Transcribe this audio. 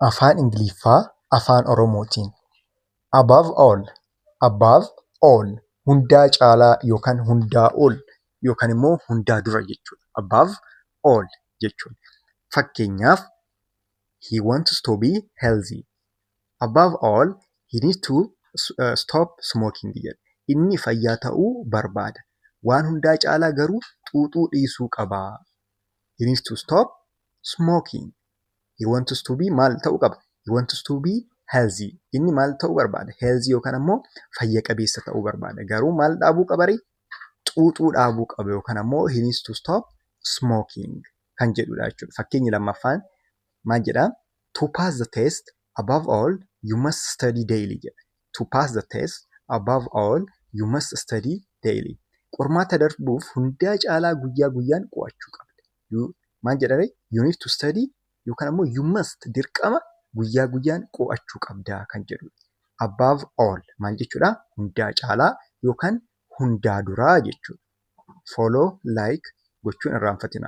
Afaan Ingiliffaa Afaan Oromootiin. Above all, above all, hundaa caalaa yookaan hundaa ol yookaan immoo hundaa dura jechuudha. Above all jechuun. Fakkeenyaaf, he wants to be healthy. Above all, he needs to stop smoking jedha. Inni fayyaa ta'uu barbaada. Waan hundaa caalaa garuu xuuxuu dhiisuu qaba. He needs to stop smoking. He wants to be maal ta'uu qaba? He wants to be healthy. Inni maal ta'uu barbaada? Healthy yookaan ammoo fayya qabeessa ta'uu barbaada. Garuu maal dhaabuu qaba ree? Xuuxuu dhaabuu qaba yookaan ammoo he needs to stop smoking kan jedhudha jechuudha. Fakkeenyi lammaffaan maal jedhaa? To pass the test, above all, you must study daily jedha. To pass the test, above all, you must study daily. Qormaata darbuuf hundaa caalaa guyyaa guyyaan qo'achuu qabda. Maal jedha ree? You need to study yookaan ammoo you must, dirqama guyyaa guyyaan qo'achuu qabda kan jedhudha. Above all maal jechuudha? Hundaa caalaa yookaan hundaa duraa jechuudha. Follow, like gochuun irraanfatina.